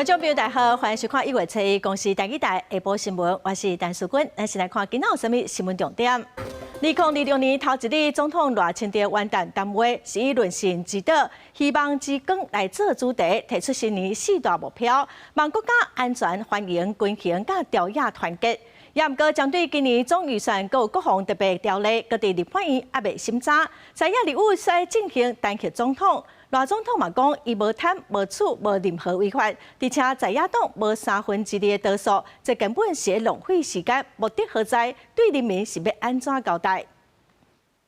觀眾朋友大家好，歡迎收看1月初一公視台語台下晡新聞，我是陳淑君。咱先來看今仔有啥物新聞重點。2026年頭一日，總統賴清德元旦談話是以韌性之島、希望之光來做主題，提出新年四大目標，望國家安全、繁榮、均衡、佮朝野團結。也毋過針對今年總預算佮國防特別條例，閣佇立法院猶未審查，在野立委說進行彈劾總統。賴總統嘛講，伊無貪、無取、無任何違法，而且在野黨無三分之二的多數，這根本是浪費時間，目的何在？對人民是欲按怎交代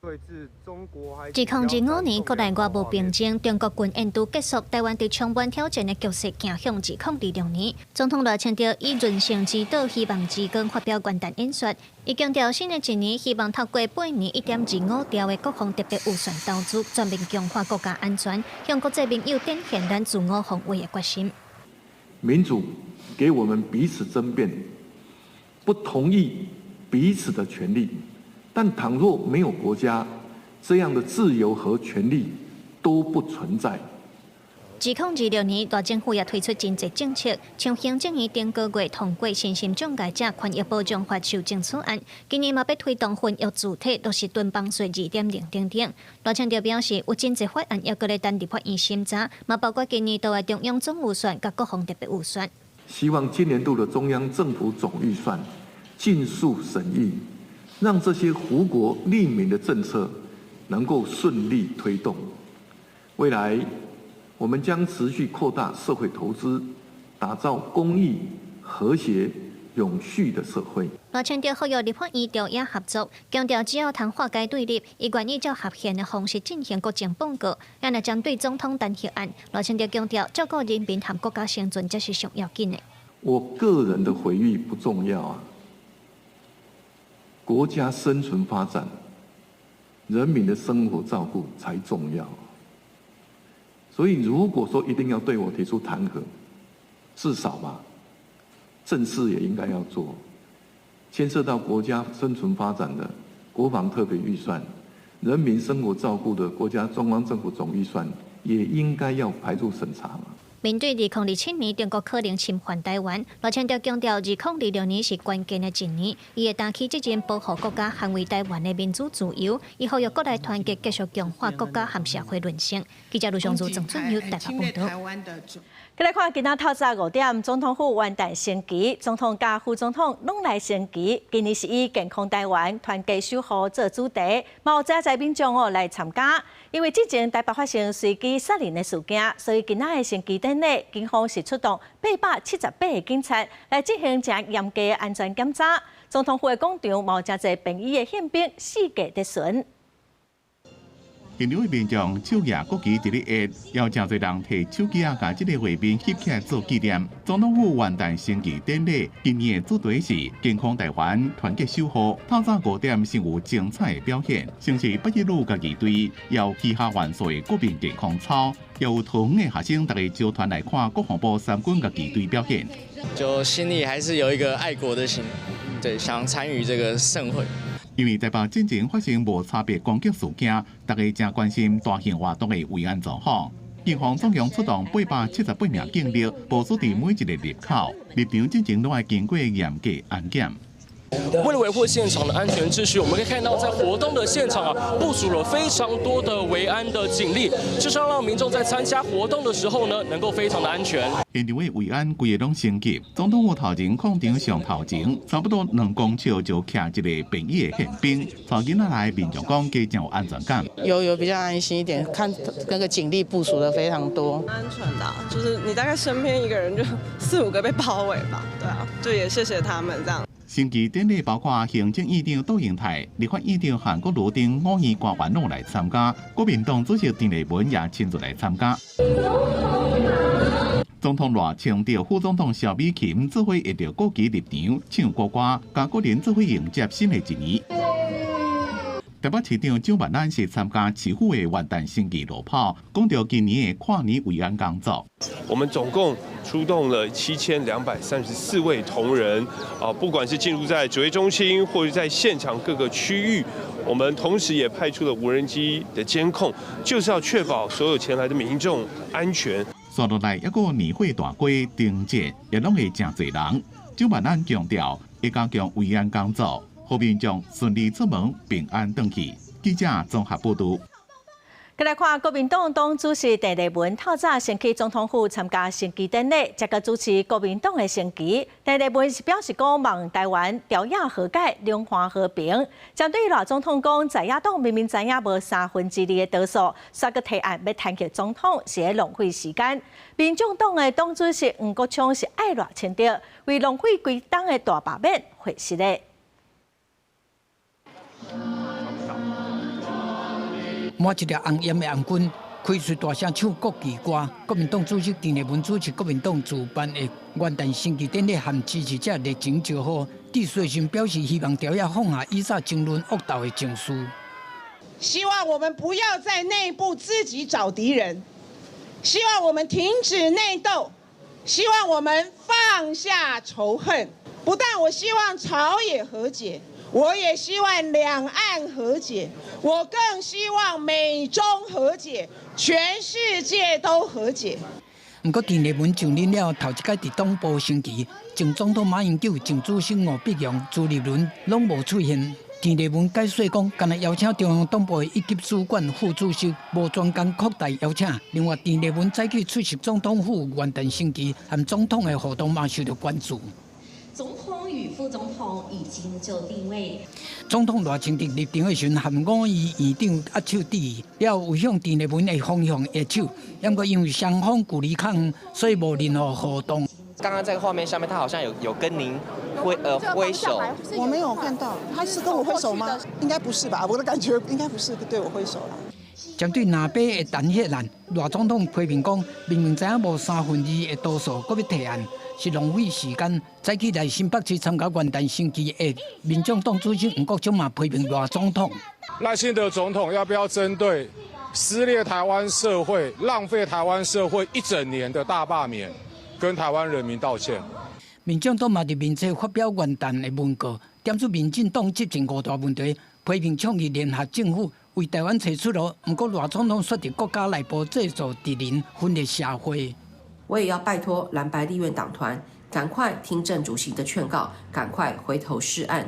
？2025年國內外無平靜，中國軍演拄結束，台灣佇充滿挑戰的局勢行向2026年。總統賴清德以韌性之島、希望之光發表元旦演說，伊強調新的一年希望透過八年1.25兆的國防特別預算投資，全面強化國家安全，向國際盟友展現咱自我防衛的決心。民主給我們彼此爭辯，不同意彼此的權利。但倘若沒有國家，這樣的自由和權利都不存在。2026年，賴政府也推出真濟政策，像行政院頂個月通過身心障礙者權益保障法修正草案，今年嘛欲推動婚育主體落實囤房稅2.0等等。賴清德表示，有真濟法案猶閣咧等立法院審查，嘛包括今年度的中央總預算佮國防特別預算。希望今年度的中央政府總預算盡速審議，讓這些福國利民的政策能夠順利推動。未來，我們將持續擴大社會投資，打造公益、和諧、永續的社會。賴清德呼籲立法院朝野合作，強調只要通化解對立，伊願意照合憲的方式進行國政報告。也若針對總統彈劾案，賴清德強調照顧人民和國家生存才是上要緊的。我個人的毀譽不重要啊，國家生存發展、人民的生活照顧才重要。所以，如果說一定要對我提出彈劾，至少吧，正事也應該要做，牽涉到國家生存發展的國防特別預算、人民生活照顧的國家中央政府總預算，也應該要排入審查嘛。面對2027年中國可能侵犯台灣，賴清德強調，2026年是關鍵的一年，伊會擔起責任保護國家、捍衛台灣的民主自由。伊呼籲國內團結，繼續強化國家和社會韌性。記者盧尚如、鄭俊友台北報導。來看今仔透早5點，總統府元旦升旗，總統佮副總統攏來升旗。今年是以健康台灣、團結守護做主題，嘛有誠濟民眾哦來參加。因為之前台北發生隨機殺人的事件，所以今仔的升旗典禮，警方是出動878個警察來進行誠嚴格的安全檢查。總統府的廣場嘛有誠濟便衣的憲兵四界佇巡。現場的民眾手舉國旗佇咧搖，有誠濟人提手機仔，共這个畫面翕起來做紀念。總統府元旦升旗典禮，今年的主題是健康台灣，團結守護。透早5點先有精彩的表現，像是八一女家己隊，有其他元素的國民健康操，又有桃園的學生逐家組團來看國防部三軍家己隊表現。就心裡還是有一個愛國的心，對，想參與這個盛會。因為台北進前發生無差別攻擊事件，大家誠關心大型活動的維安狀況。警方總共出動878名警力，部署佇每一个入口，入場進前攏愛經過嚴格安檢。為了維護現場的安全秩序，我們可以看到在活動的現場啊，部署了非常多的維安的警力，就是要讓民眾在參加活動的時候呢，能夠非常的安全。現場的維安規个攏升級，總統府頭前廣場上頭前，差不多2公尺就徛一个便衣的憲兵，帶囡仔來民眾講，加誠有安全感。有比較安心一點，看那個警力部署的非常多。安全的，就是你大概身邊一個人就四五個被包圍吧，對啊，就也謝謝他們這樣。升旗典禮包括行政院長杜英泰、立法院長韓國瑜等五院官員攏來參加，國民黨主席陳立文也親自來參加。總統賴清德、副總統蕭美琴做伙挹著國旗入場，唱國歌，佮國人做伙迎接新的一年。台北市長蔣萬安是參加市府的元旦升旗路跑，講著今年的跨年維安工作。我們總共出動了7234位同仁，啊，不管是進入在指揮中心，或者在現場各個區域，我們同時也派出了無人機的監控，就是要確保所有前來的民眾安全。紲落來，抑閣年貨大街燈節也攏會誠濟人。蔣萬安強調，會加強維安工作，予民眾順利出門，平安轉去。記者綜合報導。過來看國民黨黨主席鄭麗文透早先去總統府參加升旗典禮，才閣主持國民黨的升旗。鄭麗文是表示講，望台灣朝野和解，兩岸和平。針對賴總統講，在野黨明明知影無2/3的多數，煞閣提案欲彈劾總統，是咧浪費時間。民眾黨的黨主席黃國昌是愛賴清德，為浪費規冬的大罷免回實咧。滿一條紅煙的紅軍，開喙大聲唱國旗歌。國民黨主席鄭麗文主持國民黨主辦的元旦升旗典禮，和支持者熱情招呼。致辭時表示希望朝野放下以前爭論惡鬥的情緒。希望我們不要在內部自己找敵人，希望我們停止內鬥，希望我們放下仇恨。不但我希望朝野和解。我也希望兩岸和解，我更希望美中和解，全世界都和解。毋過，鄭麗文就任了頭一擺佇黨部升旗，前總統馬英九、前主席吳伯雄、朱立倫攏無出現。鄭麗文解說講，干焦邀請中央黨部的一級主管副主席，無專工擴大邀請。另外，鄭麗文早起出席總統府元旦升旗和總統的互動嘛受到關注。總統與副總統已經就定位。總統賴清德入場的時陣，和吳儀院長握手致意，了後有向鄭麗文的方向握手，毋過因為雙方距離較遠，所以無任何互動。剛剛在畫面上面，他好像有跟您揮手。我沒有看到，他是跟我揮手嗎？應該不是吧？我的感覺應該不是對我揮手啦。針對藍白的彈劾案，賴總統批評講，明明知影無2/3的多數，閣欲提案，是浪費時間。早起來新北市參加元旦升旗的民眾黨主席黃國昌嘛批評賴總統。賴清德總統要不要針對撕裂台灣社會、浪費台灣社會一整年的大罷免，跟台灣人民道歉？民眾黨嘛佇面冊發表元旦的文告，點出民進黨執政五大問題，批評倡議聯合政府為台灣揣出路。毋過賴總統卻佇國家內部製造敵人，分裂社會。我也要拜託藍白立院黨團，趕快聽鄭主席的勸告，趕快回頭是岸。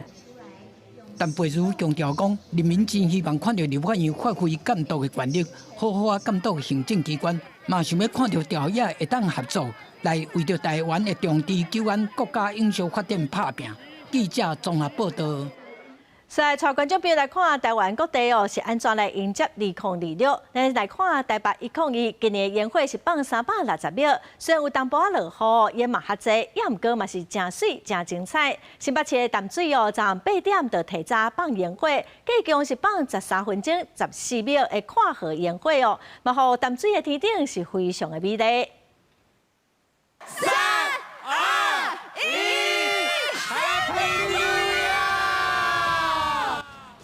陳佩茹強調講，人民真希望看著立法院發揮監督的權力，好好仔監督行政機關，嘛想欲看著朝野會當合作，來為著台灣的長治久安、國家永續發展拍拚。記者綜合報導。來帶觀眾朋友來看台灣各地哦，是按怎來迎接2026？咱來看台北101今年煙火是放360秒，雖然有淡薄仔落雨，煙嘛較濟，也毋過嘛是誠媠、誠精彩。新北市的淡水哦，昨暗8點就提早放煙火，計共是放13分鐘14秒的跨河煙火哦，嘛予淡水的天頂是非常的美麗。 3、2、1，Happy New Year！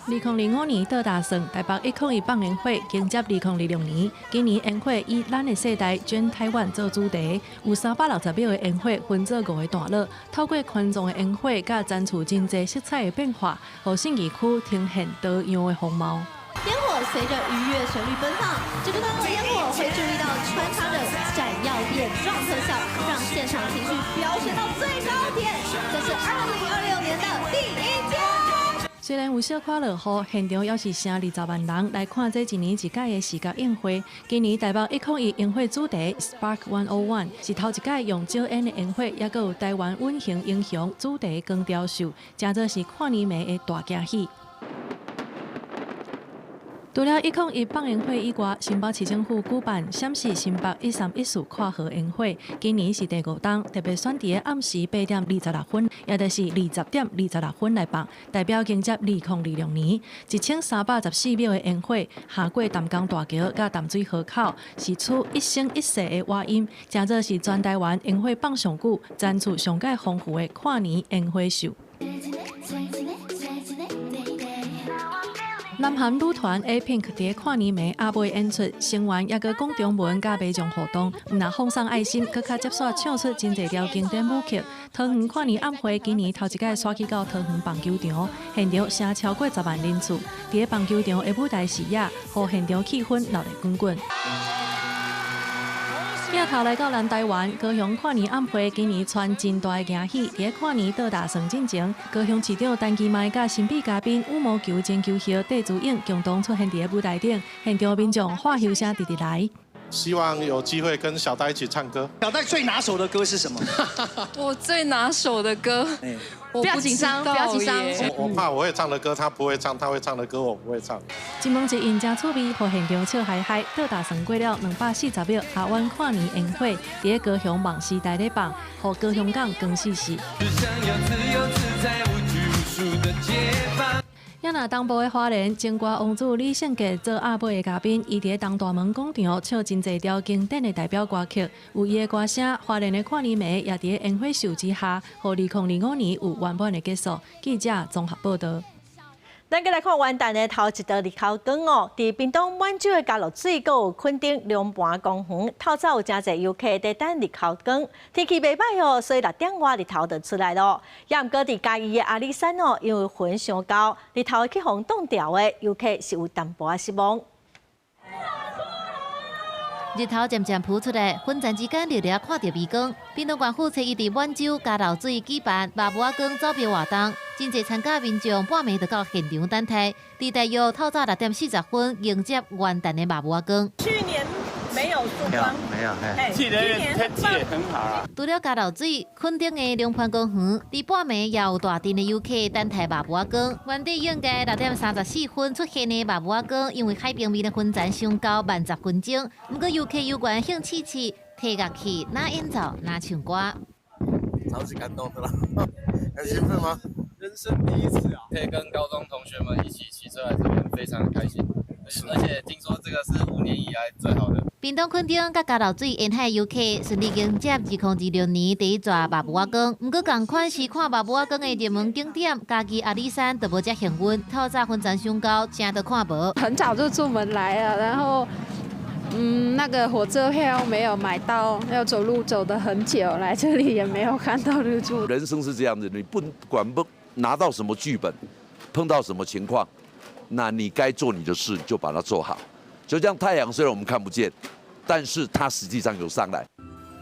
2025年倒大算，台北101放煙火迎接2026年。今年煙火以咱的世代全台灣做主題，有360秒的煙火分做五個段落，透過環狀的煙火，佮展出真濟色彩的變化，予信義區呈現多樣的風貌。煙火隨著愉悅旋律奔放，這個段落煙火會注意到穿插著閃耀點狀特效，讓現場情緒飆升到最高點。這是2026年的第一天。雖然有小可落雨，現場猶是成20萬人來看這一年一屆的視覺盛會。今年台北101煙火主題 Spark 101是頭一屆用招煙的煙火，抑閣有台灣隱形英雄主題光雕秀，誠做是跨年暝的大驚喜。除了101放煙火以外，新北市政府舉辦閃爍新北1314跨河煙火，今年是第五冬，特別選佇暗時8點26分，也就是20點26分來放，代表迎接2026年1314秒的煙火，橫過淡江大橋佮淡水河口，釋出一生一世的和音，誠做是全台灣煙火放上久、層次上蓋豐富的跨年煙火秀。南韓女團 A Pink 佇跨年暝阿妹演出，成員抑閣講中文佮民眾互動，毋但放送愛心，閣較接續唱出真濟條經典舞曲。桃園跨年晚會今年頭一擺徙去到桃園棒球場，現場聲超過10萬人次。佇棒球場的舞台視野，予現場氣氛熱熱滾滾。恭喜鏡頭來到南台灣，高雄跨年晚會今年傳真大的驚喜。佇咧跨年倒大算進前，高雄市長陳其邁佮神秘嘉賓羽毛球前球后戴資穎共同出現佇咧舞台頂，現場民眾歡呼聲直直來。希望有機會跟小戴一起唱歌。小戴最拿手的歌是什麼？我最拿手的歌，不要緊張，不要緊張。我怕我會唱的歌他不會唱，他會唱的歌我不會唱。一問一應誠趣味，予現場笑嗨嗨。倒大算過了240秒，阿灣跨年煙火佇咧高雄夢時代咧放，予高雄港光四四。也若東部的花蓮，情歌王子李聖傑做壓尾的嘉賓，伊佇咧東大門廣場唱真濟條經典的代表歌曲，有伊的歌聲，花蓮的跨年暝也佇咧煙火秀之下，予2025年有圓滿的結束。記者綜合報道。咱閣來看元旦的頭一道日頭光哦，佇屏東滿洲的佳樂水，閣有墾丁龍盤公園，透早有誠濟遊客佇等日頭光，天氣袂䆀哦，所以6點外日頭就出來囉。也毋過佇嘉義的阿里山哦，因為雲傷厚，日頭會去予擋著的，遊客是有淡薄仔失望。日頭漸漸浮出來，雲層之間掠掠看著微光。屏東縣府初一佇滿洲佳樂水舉辦肉帽仔光走標活動，真濟參加民眾半暝就到現場等待，佇大約透早6點40分迎接元旦的肉帽仔光。去年沒有曙光，沒有，沒有，今年天氣也很好啊。除了佳樂水，墾丁的龍盤公園，佇半暝也有大陣的遊客等待肉帽仔光。原底應該6點34分出現的肉帽仔光，因為海平面的雲層傷高，慢10分鐘。毋過遊客猶原興試試，提樂器，哪演奏哪唱歌。超級感動的啦，很興奮嗎？人生第一次啊！可以跟高中同學們一起騎車來這邊，非常開心。而且聽說這個是5年以來最好的。屏東墾丁佮佳樂水沿海遊客順利迎接2026年第一逝肉帽仔光。毋過仝款是看肉帽仔光的熱門景點，嘉義阿里山就無遮幸運，透早雲層傷高，啥都看無。很早就出門來了，然後，那個火車票沒有買到，要走路走得很久，來這裡也沒有看到日出。人生是這樣子，你不管不拿到什麼劇本，碰到什麼情況，那你該做你的事就把它做好。就像太陽雖然我們看不見，但是它實際上有上來。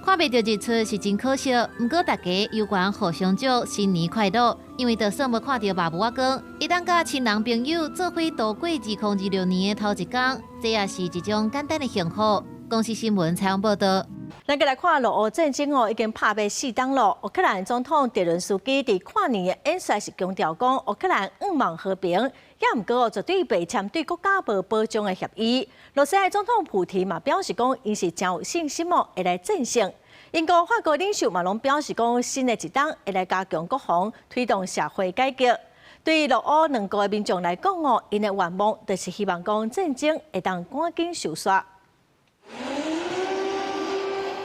看袂著日出是真可惜，毋過大家猶原互相祝新年快樂，因為就算無看著肉帽仔光，會當佮親人朋友做伙度過2026年的頭一工，這也是一種簡單的幸福。公視新聞採訪報道。咱閣來看俄烏戰爭哦，已經拍欲四冬囉。烏克蘭總統澤倫斯基佇跨年的演說時強調講，烏克蘭向望和平，也毋過哦，絕對袂簽對國家無保障的協議。羅西亞總統普廷嘛表示講，𪜶是誠有信心哦，會來戰勝。英國、法國領袖嘛攏表示講，新的一冬會來加強國防，推動社會改革。對俄烏兩國的民眾來講哦，𪜶的願望就是希望講戰爭會當趕緊收煞。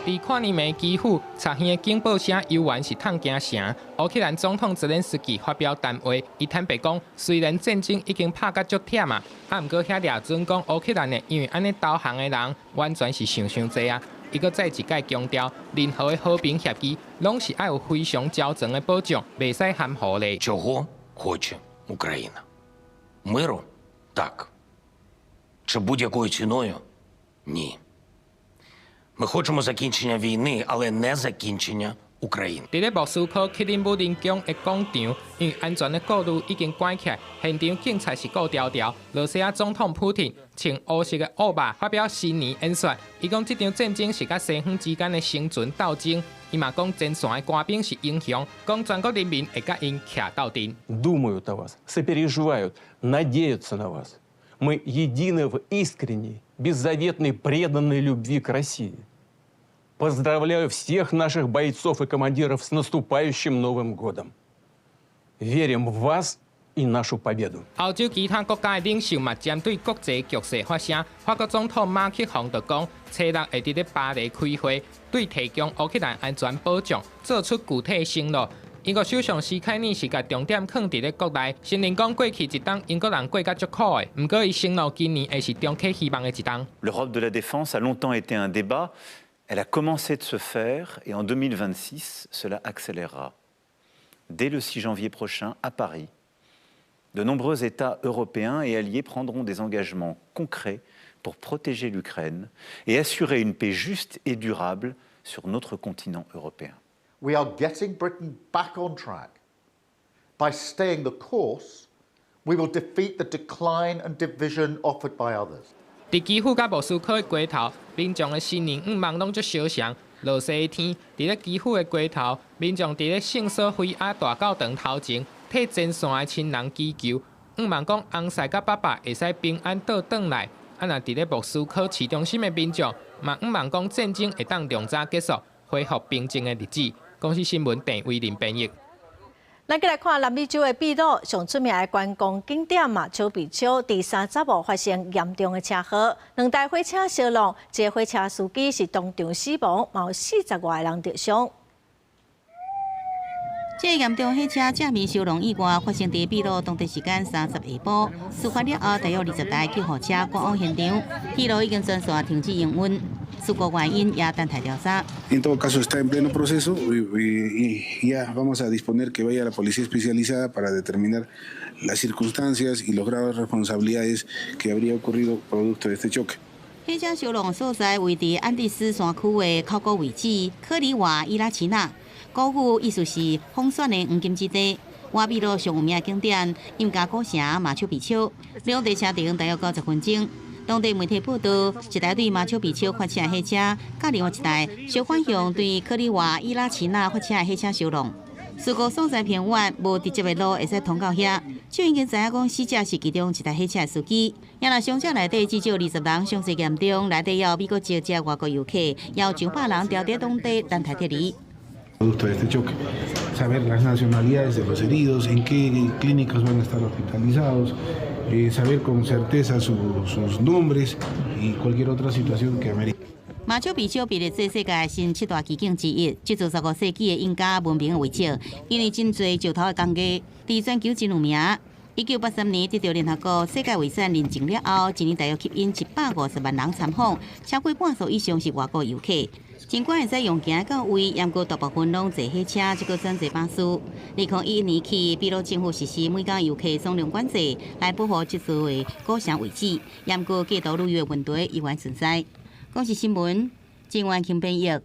佇跨年暝基輔，插耳的警報聲猶原是痛驚城。烏克蘭總統澤連斯基發表談話，伊坦白講，雖然戰爭已經拍甲足忝啊，啊，毋過遐掠準講烏克蘭的，因為按呢投降的人完全是傷傷濟啊。伊閣再一擺強調，任何的和平協議，攏是愛有非常周全的保障，袂使含糊咧。 Чого хоче Україна? Миру? Так. Чи будь-якою ціною? Ні. Ми хочемо закінчення війни, але не закінчення України. 佇咧莫斯科克里姆林宮的廣場，因為安全的顧慮已經關起來，現場警察是顧牢牢。羅西亞總統普廷穿烏色的烏肉發表新年演說，伊講這場戰爭是佮西方之間的生存鬥爭。伊嘛講前線的官兵是英雄，講全國人民會佮𪜶徛鬥陣。 Думают о вас, сопереживают, надеются на вас. Мы едины в искренней, беззаветной, преданной любви к России. Поздравляю всех наших бойцов и командиров с наступающим Новым годом. Верим в вас и нашу победу. 歐洲其他國家的領袖嘛，針對國際局勢發聲。法國總統馬克宏就講，初六會佇咧巴黎開會，對提供烏克蘭安全保障做出具體承諾。英國首相施凱爾是共重點囥佇咧國內，承認講過去一冬英國人過甲足苦的，毋過伊承諾今年會是重啟希望的一冬。 L'Europe de la défense a longtemps été un débat. Elle a commencé de se faire et en 2026, cela accélérera. Dès le 6 janvier prochain, à Paris, de nombreux États européens et alliés prendront des engagements concrets Pour protéger l'Ukraine et assurer une paix juste et durable sur notre continent européen. We are getting Britain back on track. By staying the course, we will defeat the decline and division offered by others. 佇基輔佮莫斯科的街頭，民眾的新年願望攏足相像。落雪天，佇咧基輔的街頭，民眾佇咧聖索菲亞大教堂頭前，替前線的親人祈求，願望講翁婿佮爸爸會使平安倒轉來。啊，若佇咧莫斯科市中心的民眾，嘛願望講戰爭會當量早結束，恢復平靜的日子。公視新聞鄭偉林編譯。咱閣來看南美洲的秘魯上出名的觀光景點馬丘比丘，佇30號發生嚴重的車禍，兩台火車相撞，一個火車司機是當場死亡，嘛有40外个人著傷。這个嚴重火車正面相撞意外發生佇秘魯當地時間30下晡，事發了後，大約20台救護車趕往現場，鐵路已經全線停止營運，事故原因也等待調查。 En todo caso está en pleno proceso y ya vamos a disponer que vaya la policía especializada para determinar las circunstancias y los grados de responsabilidades que habría ocurrido producto de este choque. 火車相撞所在位佇安第斯山區的考古遺址科里瓦伊拉奇納，古語意思是風雪的黃金之地。瓦秘魯上有名的景點印加古城馬丘比丘，兩地車程大約90分鐘。當地媒體報道，一台對馬丘比丘發車的火車，佮另外一台相反向對科里瓦伊拉奇納發車的火車相撞。事故所在偏遠，無直接的路會使通到遐。就已經知影講死者是其中一台火車的司機。也若傷者內底至少20人傷勢嚴重，內底也有美國籍及外國遊客，也有上百人牢佇當地等待撤離。 Producto de este choque, saber las nacionalidades de los heridos, en qué clínicas van a estar hospitalizados, saber con certeza sus nombres y cualquier otra situación que amerite. 馬丘比丘被列做世界新七大奇景之一，這座15世紀的印加文明遺跡，因為真濟石頭的工藝，佇全球真有名。1983年得到聯合國世界遺產認證了後，一年大約吸引150萬人參訪，超過半數以上是外國遊客。儘管會使用行到位，毋過大部分攏坐火車，這個選擇巴士。2011年起，秘魯政府實施每工遊客總量管制，來保護這座的古城遺址。毋過過度旅遊的問題依然存在。公視新聞，鄭婉清編譯。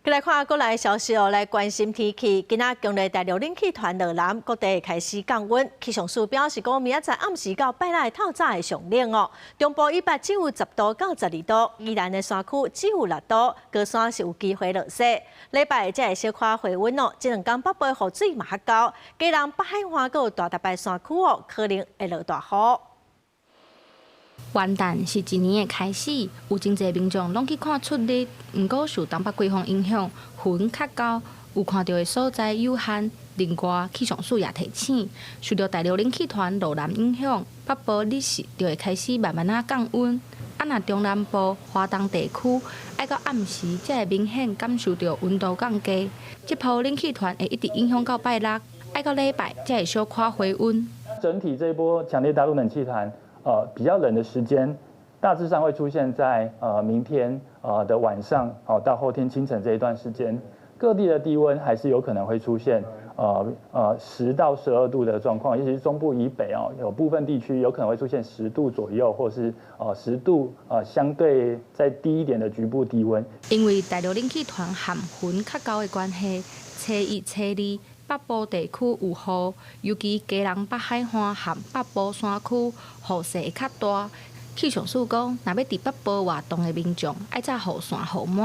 來看國內消息哦，來關心天氣。今仔強烈大陸冷氣團落南，各地開始降溫。氣象署表示講，明仔載暗時到拜六透早會上冷哦。中部以北只有10度到12度，宜蘭的山區只有6度，高山是有機會落雪。禮拜才會小可回溫哦。這兩工北部雨水嘛較厚，基隆北海岸閣有大台北山區哦，可能會落大雨。元旦是一年的開始，有真濟民眾攏去看出日。毋過受東北季風影響，雲較厚，有看著的所在有限。另外，氣象署也提醒，受著大陸冷氣團落南影響，北部日時就會開始慢慢仔降溫。啊，若中南部、華東地區，愛到暗時才會明顯感受著溫度降低。這波冷氣團會一直影響到拜六，愛到禮拜才會小可回溫。整體這一波強烈大陸冷氣團，比較冷的時間，大致上會出現在明天的晚上，哦到後天清晨這一段時間，各地的低溫還是有可能會出現10到12度的狀況，尤其是中部以北哦，有部分地區有可能會出現十度左右，或是10度相對再低一點的局部低溫。因為大陸冷氣團含雲較厚的關係，初一、初二北部地區有雨，尤其基隆北海岸和北部山區雨勢會較大。氣象署講，若欲佇北部活動的民眾，愛紮雨傘、雨帽。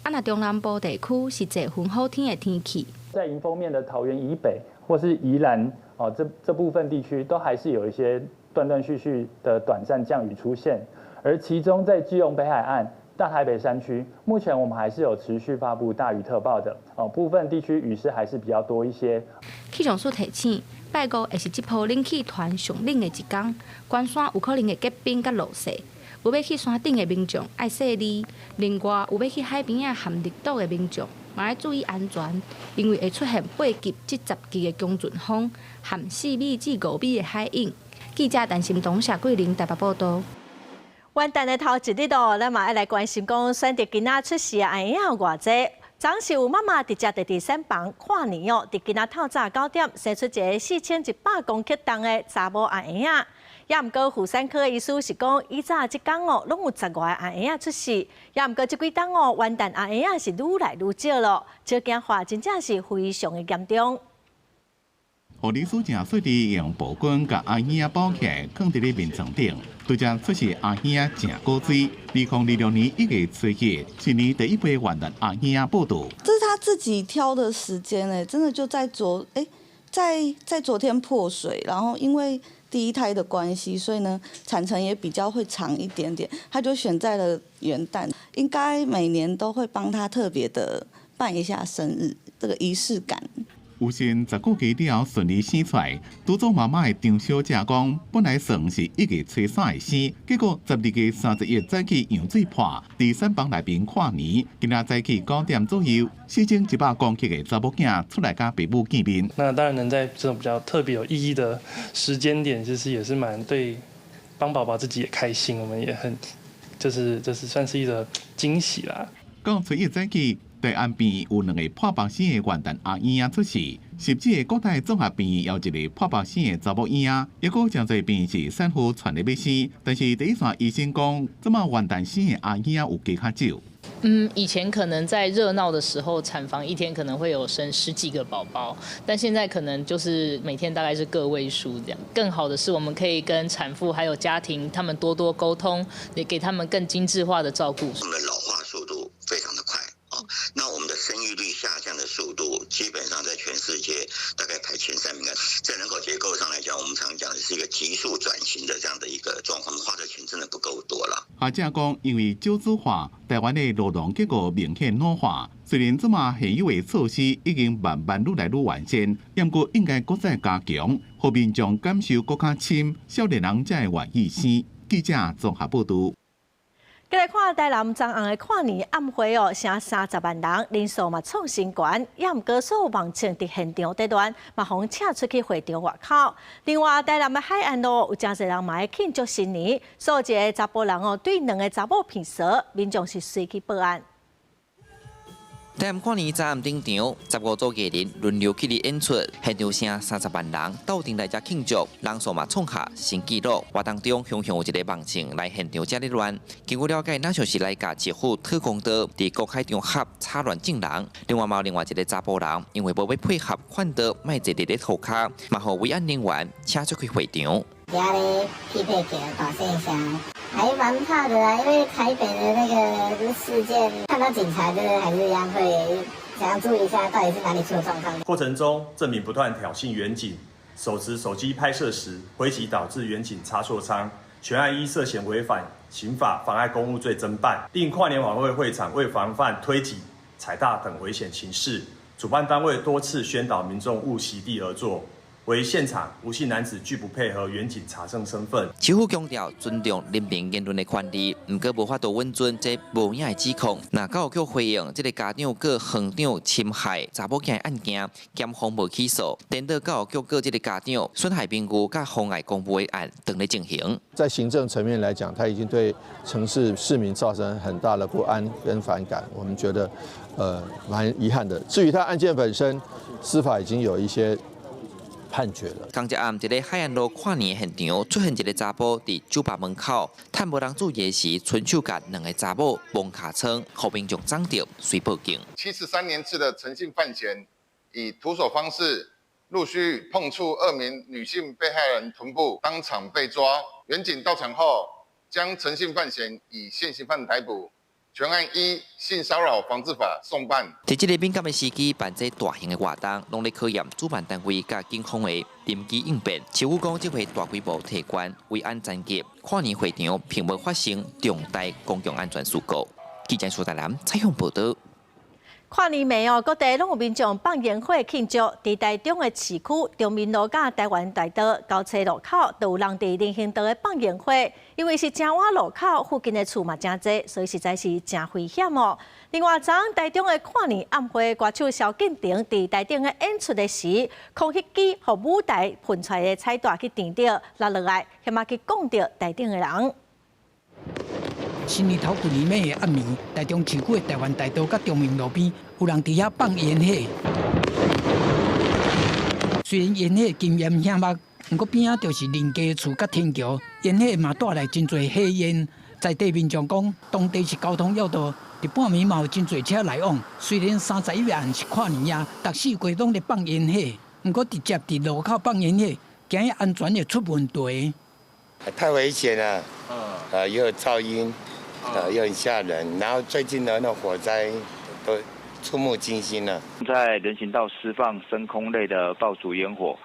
啊，若中南部地區是濟雲好天的天氣。在迎風面的桃園以北或是宜蘭哦，這部分地區都還是有一些斷斷續續的短暫降雨出現，而其中在基隆北海岸、大台北山區，目前我們還是有持續發布大雨特報的哦，部分地區雨勢還是比較多一些。氣象署提醒，拜五會是這波冷氣團上冷的一天，關山有可能會結冰佮落雪。有欲去山頂的民眾愛細膩，另外有欲去海邊仔和綠島的民眾嘛愛注意安全，因為會出現8級至10級的強陣風和4米至5米的海湧。記者陳心東、謝桂玲台北報道。元旦的頭一日哦，咱嘛愛來關心講，選擇囡仔出世的阿嬰仔有偌濟？昨是有媽媽直接佇佇產房跨年哦，佇今仔透早9點生出一个4100公克重的查某阿嬰仔。也毋過婦產科的醫師是講，以早這工哦，攏有十外個阿嬰仔出世，也毋過這幾冬哦，元旦阿嬰仔是愈來愈少咯，少子化真正是非常的嚴重。護理師誠細膩用布巾共阿嬰仔包起來，囥佇咧眠床頂。拄才出世阿嬰仔誠古錐。2026年1月7日，今年第一批元旦阿嬰仔報到。這是他自己挑的時間誒，真的就在昨誒，在昨天破水，然後因為第一胎的關係，所以呢產程也比較會長一點點，他就選在了元旦，應該每年都會幫他特別的辦一下生日，這個儀式感。有幸10個月了後順利生出來，拄做媽媽的張小姐講，本來算是1月初3會生，結果12月31早起羊水破，佇產房內面跨年，今仔早起9點左右，4100公克的查某囝出來佮爸母見面。那當然能在這種比較特別有意義的時間點，其實也是蠻對，幫寶寶自己也開心，我們也很，就是算是一個驚喜啦。到初一早起，大安病院有兩个破腹生的元旦阿嬰仔出世，汐止的國泰綜合病院有一个破腹生的查某嬰仔，抑閣誠濟病院是產婦傳咧欲生，但是第一線醫生講，這擺元旦生的阿嬰仔有加較少。嗯，以前可能在熱鬧的時候，產房一天可能會有生十幾個寶寶，但現在可能就是每天大概是個位數這樣。更好的是，我們可以跟產婦還有家庭他們多多溝通，也給他們更精緻化的照顧。我們的老化速度非常的快。那我們的生育率下降的速度，基本上在全世界大概排前三名。在人口結構上來講，我們常講的是一個急速轉型的這樣的一個狀況，花的錢真的不夠多了。學者講，因為少子化，台灣的勞動結構明顯老化。雖然這馬現有的措施已經慢慢愈來愈完善，不過應該閣再加強，予民眾感受閣較深，少年人才會願意生。記者綜合報導。繼來看台南昨昏的跨年暗會哦，成30萬人，人數嘛創新高，也毋過所有網警佇現場佇亂，嘛予請出去會場外口。另外，台南的海岸路有誠濟人嘛愛慶祝新年，所以一个查埔人哦對兩個查某騙趖，民眾是隨去報案。台南跨年昨暗登場，15組藝人輪流起佇演出，現場成30萬人鬥陣來遮慶祝，人數嘛創下新紀錄。活動中，雄雄有一个網警來現場遮咧亂。根據了解，若像是來共一副特工刀，佇公開場合插亂眾人。另外，嘛有另外一个查埔人，因為無欲配合勸導，莫坐佇咧塗跤，嘛予維安人員請出去會場。遐咧匹配給大聲聲，還蠻怕的啦，因為台北的那個事件，看到警察就是還是一樣會想要注意一下，到底是哪裡出了狀況。過程中，鄭敏不斷挑釁員警，手持手機拍攝時，揮擊導致員警擦挫傷，全案依涉嫌違反刑法妨礙公務罪偵辦。另跨年晚會會場為防範推擠、踩踏等危險情勢，主辦單位多次宣導民眾勿席地而坐。惟現場吳姓男子拒不配合員警查證身份。市府強調尊重人民言論的權利，毋過無法度允准這無影的指控。若教育局回應，這个家長告園長侵害查某囝的案件，檢方無起訴，顛倒教育局告這个家長損害名譽佮妨礙公務的案當咧進行。在行政層面來講，他已經對城市市民造成很大的不安跟反感，我們覺得，蠻遺憾的。至於他案件本身，司法已經有一些判決了。仝一暗，佇咧海岸路跨年現場出現一个查埔佇酒吧門口，趁無人注意時，伸手共兩个查某摸尻川，予民眾摠著，隨報警。73年次的陳姓范閒，以徒手方式陸續碰觸二名女性被害人臀部，當場被抓。員警到場後，將陳姓范閒以現行犯逮捕。全案依性騷擾防治法送辦。佇這个敏感的時機辦這大型的活動，攏咧考驗主辦單位佮警方的臨機應變。市府講，這回大規模提懸維安層級，跨年會場並無發生重大公共安全事故。記者蘇大南採訪報導。跨年暝哦，各地攏有民眾放煙火慶祝。佇台中的市區中民路佮台灣大道交叉路口，都有人佇人行道咧放煙火。因為是誠倚路口，附近的厝嘛誠濟，所以實在是誠危險哦。另外，昨昏台中的跨年暗會，歌手蕭敬騰佇台頂咧演出的時，空氣機予舞台噴出來的彩帶去挵著，落落來，險仔去摃著台頂的人。新年頭幾暝的暗暝，台中市區的台灣大道佮中明路邊，有人佇遐放煙火。雖然煙火驚艷耳目，毋過邊仔就是人家厝佮天橋，煙火嘛帶來真濟火焰。在地民眾講，當地是交通要道，佇半暝嘛有真濟車來往。雖然31暗是跨年夜，逐四季攏咧放煙火，毋過直接佇路口放煙火，驚安全會出問題。太危險了，啊，又有噪音，啊，又很嚇人。然後最近的那火災都觸目驚心了。在人行道施放升空類的爆竹煙火，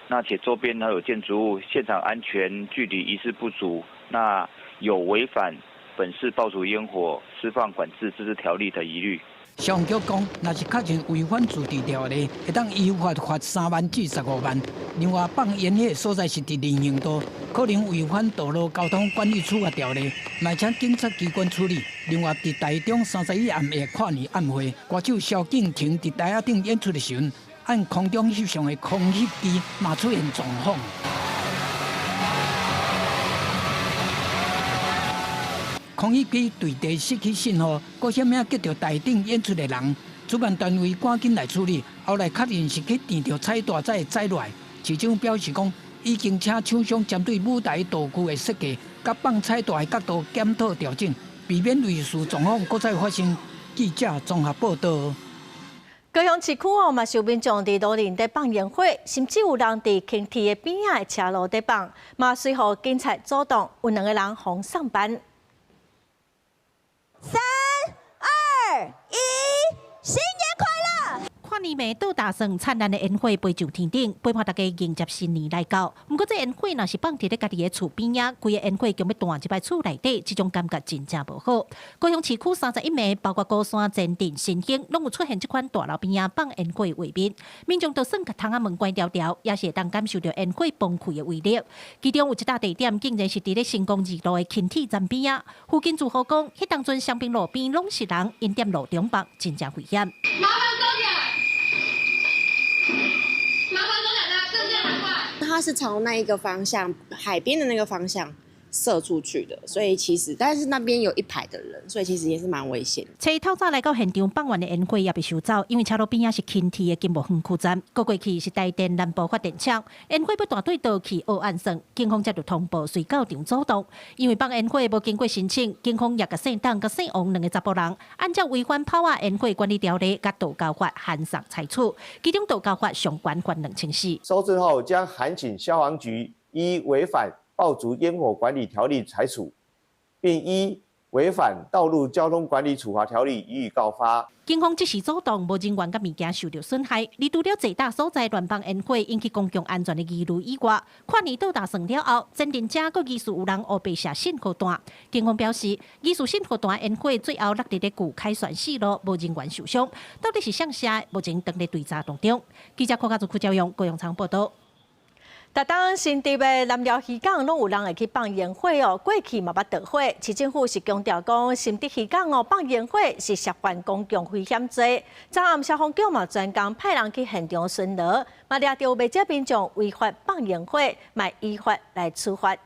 那且周邊還有建築物，現場安全距離疑似不足，那有違反本市爆竹煙火施放管制自治條例的疑慮。消防局講，若是確認違反自治條例，會當依法罰3萬至15萬。另外，放煙火所在是佇人行道，可能違反道路交通管理處罰條例，嘛請警察機關處理。另外，佇台中31暗的跨年晚會，歌手蕭敬騰佇台仔頂演出的時陣，按空中翕相的空翕機嘛出現狀況。空翕機對地失去信號，閣啥物激著台頂演出的人，主辦單位趕緊來處理。後來確認是去挃著彩帶才會載落來。市長表示講，已經請廠商針對舞台道具的設計，佮放彩帶的角度檢討調整，避免類似狀況閣再發生。記者綜合報道。高雄市區哦，嘛是有民眾佇路頂咧放煙火，甚至有人佇輕鐵的邊仔的車路咧放，嘛隨予警察阻擋，有兩個人予送辦。3、2、1，新年快樂！跨年暝倒大算燦爛的煙火飛上天頂，陪伴大家迎接新年來到。毋過這煙火若是放佇咧家己的厝邊仔，規个煙火強欲彈入來厝內底，這種感覺真正無好。高雄市區31暝，包括鼓山、前鎮、新興，攏有出現這款大樓邊仔放煙火的畫面。民眾就算共窗仔門關牢牢，也是會當感受著煙火崩潰的威力。其中有一搭地點，竟然是佇咧成功二路的輕鐵站邊仔。附近住戶講，彼當陣雙爿路邊攏是人，𪜶踮路中放，真正危險。它是朝那一個方向，海邊的那個方向射出去的，所以其實，但是那邊有一排的人，所以其實也是蠻危險。初一透早來到現場放完的煙火也被收走，因為車路邊仔是輕鐵的金木園區站，閣過去是台電南部發電廠，煙火欲彈對倒去烏暗算，警方接著通報隨到場阻擋。因為放煙火無經過申請，警方也共姓董佮姓王兩个查埔人，按照違反炮仔煙火管理條例佮道交法函送裁處，其中道交法上懸罰2400。收證後將函請消防局依違反爆竹煙火管理條例裁處，並依違反道路交通管理處罰條例予以告發。警方這時阻擋，無人員佮物件受著損害。而除了坐大所在亂放煙火引起公共安全的疑慮以外，跨年倒大算了後，前鎮遮閣疑似有人烏白射信號彈。警方表示，疑似信號彈煙火最後落佇咧舊凱旋四路，無人員受傷。到底是誰射的？目前當咧追查當中。記者柯家祖、柯昭勇、高永昌報導。逐冬新竹的南寮漁港攏有人會去放煙火哦，過去嘛捌著火。市政府是強調講，新竹漁港哦放煙火是涉犯公共危險罪。昨暗消防局嘛專工派人去現場巡邏，嘛掠著袂少民眾違法放煙火，嘛依法來處罰。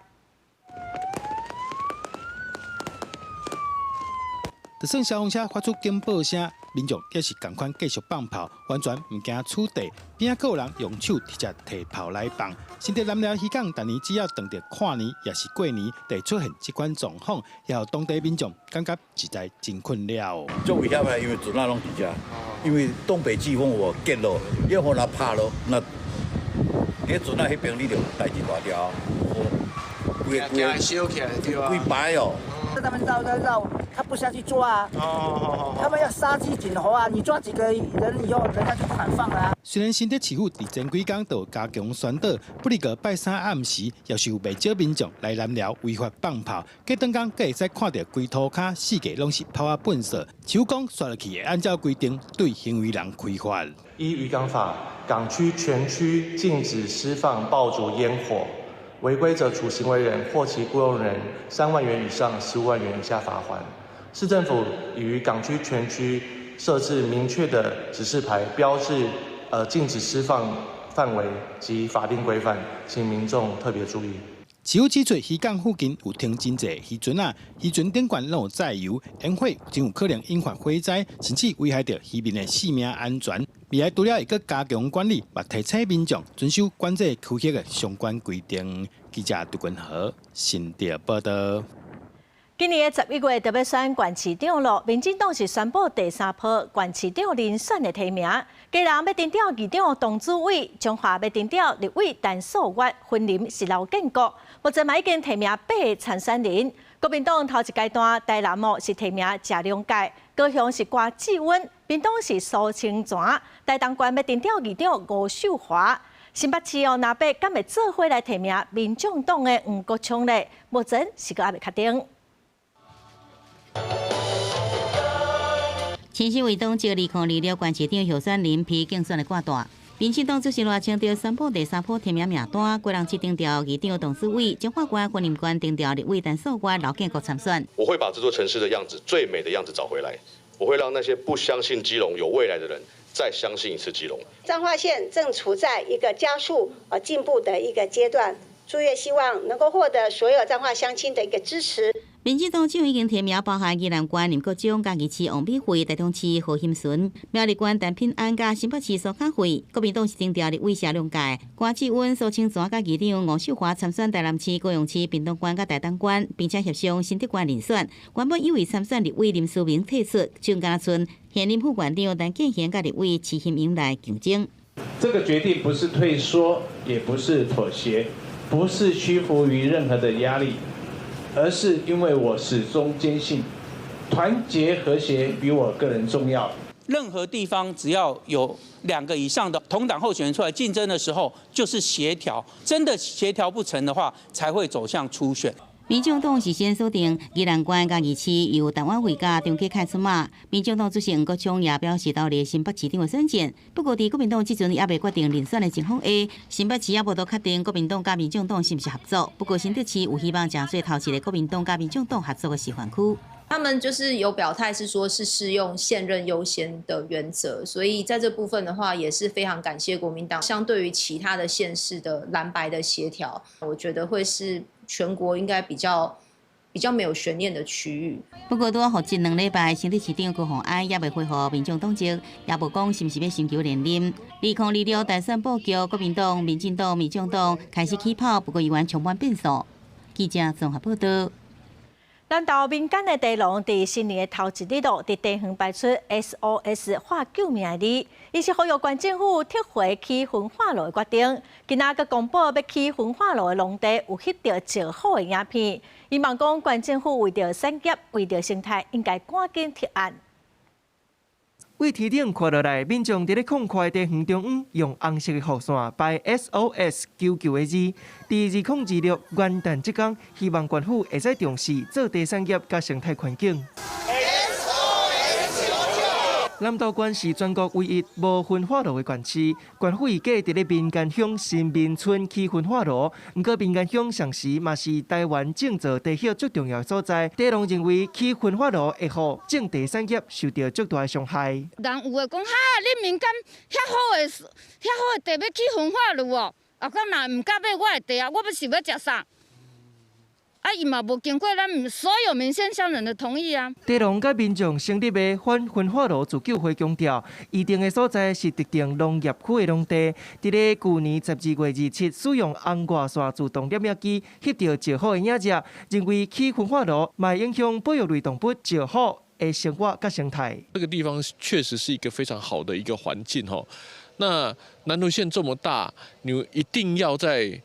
就算消防車發出警報聲，民眾也是仝款繼續放炮，完全毋驚取締。邊仔閣有人用手直接提炮來放。新竹南寮漁港，逐年只要逢著跨年，抑是過年，就會出現這款狀況，也予當地民眾感覺實在真困擾。足危險的，因為船仔攏佇遮，因為東北季風有結落，煙火若拍落，那佇船仔彼邊你就代誌大條，規規燒起來對啊，規排哦。他們繞繞繞，他不下去抓啊！他們要殺雞儆猴啊！你抓幾個人以後，人家就不敢放啦。雖然新竹市府佇前幾工就加強宣導，不過拜三暗時，也是有袂少民眾來南寮違法放炮。隔頓工，閣會使看著規塗跤四界攏是炮仔糞掃。市府講，煞落去會按照規定對行為人開罰。依漁港法，港區全區禁止施放爆竹煙火。違規者處行為人或其僱傭人3萬元以上15萬元以下罰鍰。市政府已於港區全區設置明確的指示牌，標誌禁止施放範圍及法定規範，請民眾特別注意。市府指出，漁港附近有停真濟漁船仔，漁船頂懸攏有載油，煙火真有可能引發火災，甚至危害著漁民的性命安全。未來除了會閣加強管理，嘛提醒民眾遵守管制區域的相關規定。記者杜君和新竹報道。今年的11月就欲選縣市長囉，民進黨是宣布第三波縣市長遴選的提名，基隆欲徵調議長董主委，彰化欲徵調立委陳素月，雲林是劉建國，目前嘛已經提名八个參選人。國民黨頭一階段台南哦是提名謝龍介，高雄是柯志恩，屏東是蘇清泉，台東縣欲徵調議長吳秀華。新北市哦，藍白敢會做伙來提名民眾黨的黃國昌咧？目前是閣猶未確定。陳時維黨籍2026縣市長候選人批競選的掛單，民進黨主席賴清德宣布第三波提名名單，基隆市徵調議長董主委，彰化縣、雲林縣徵調立委陳素月、劉建國參選。我會把這座城市的樣子，最美的樣子找回來。我會讓那些不相信基隆有未來的人，再相信一次基隆。彰化縣正處在一個加速進步的一個階段，朱月希望能夠獲得所有彰化鄉親的一個支持。民進黨就已經提名包含宜蘭縣林國忠、嘉義市王美惠、台中市何欣純、苗栗縣陳品安、佮新北市蘇卡慧。國民黨是徵調立委謝龍介、柯志恩、蘇清泉佮議長吳秀華參選台南市、高雄市、屏東縣佮台東縣，並且協商新竹縣遴選。原本有意參選立委林思明退出，就敢若賰現任副縣長陳建賢佮立委徐欣瑩來競爭。這個決定不是退縮，也不是妥協，不是屈服於任何的壓力。而是因為我始終堅信，團結和諧比我個人重要。任何地方只要有兩個以上的同黨候選人出來競爭的時候，就是協調。真的協調不成的話，才會走向初選。民進黨是先鎖定宜蘭縣佮義市由陳婉慧佮張啟楷出馬。民進黨主席黃國昌也表示投入新北市長的選戰。不過，佇國民黨這陣猶未決定遴選的情況下，新北市也無得確定國民黨佮民進黨是毋是合作。不過，新竹市有希望成做頭一個國民黨佮民進黨合作的示範區。他們就是有表態，是說是適用現任優先的原則，所以在這部分的話，也是非常感謝國民黨。相對於其他的縣市的藍白的協調，我覺得會是全國應該比較沒有懸念的區域。不過，拄好這兩禮拜，新竹市長高虹安也未恢復民眾黨籍，也無講是毋是欲尋求連任。2026大選布局，國民黨、民進黨、民眾黨開始起跑，不過猶原充滿變數。記者綜合報道。南投民間的茶農佇新年的頭一日咯，佇茶園擺出 SOS 喊救命的字，伊是呼籲縣政府撤回起焚化爐的決定。今仔閣公布欲起焚化爐的農地有翕著石虎的影片，希望講縣政府為著產業、為著生態，應該趕緊撤案。對天頂看落來，民眾佇咧空曠的茶園中央，用紅色的雨傘擺 SOS 求救的字。佇2026元旦這工，希望縣府會使重視做茶產業佮生態環境。南投縣是全國唯一無焚化爐的縣市，縣府預計佇咧民間鄉新民村起焚化爐。毋過民間鄉同時嘛是台灣種造茶葉最重要的所在。茶農認為起焚化爐會予種茶產業受著足大的傷害。人有的講哈，恁民間遐好的遐好的茶欲起焚化爐哦，啊，敢若毋敢買我的茶啊，我欲是欲食啥？啊，伊嘛無經過咱所有民間鄉人的同意啊。茶農佮民眾成立的反焚化爐自救會強調，預定的所在是特定農業區的農地。佇咧舊年12月27，使用紅外線自動攝影機翕著石虎的影像，認為起焚化爐嘛會影響保育類動物石虎的生活佮生態。這個地方確實是一個非常好的一個環境吼。那南投縣這麼大，你一定要在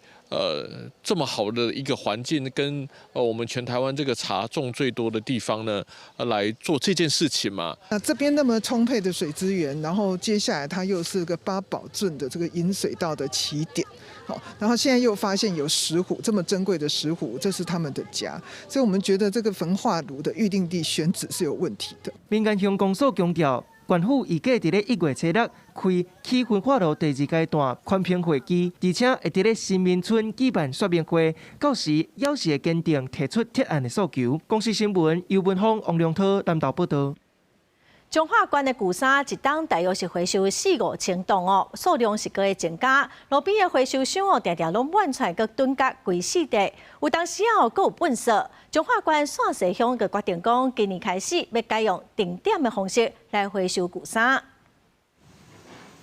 這麼好的一個環境，跟我們全台灣這個茶種最多的地方呢，來做這件事情嘛。那這邊那麼充沛的水資源，然後接下來它又是個八堡圳的這個引水道的起點，好，然後現在又發現有石虎這麼珍貴的石虎，這是他們的家，所以我們覺得這個焚化爐的預定地選址是有問題的。民間鄉公所強調，縣府預計佇咧1月初6開起焚化爐第二階段環評會議，而且會佇咧新民村舉辦說明會，到時猶是會堅定提出撤案的訴求。公視新聞，游文峰、王良濤南投報道。彰化縣的舊衫一冬大約是回收四五千噸哦，數量是閣會增加。路邊的回收箱哦，定定攏滿出來，閣囤甲規四地。有當時哦，閣有糞埽。彰化縣線西鄉就決定講，今年開始欲改用定點的方式來回收舊衫。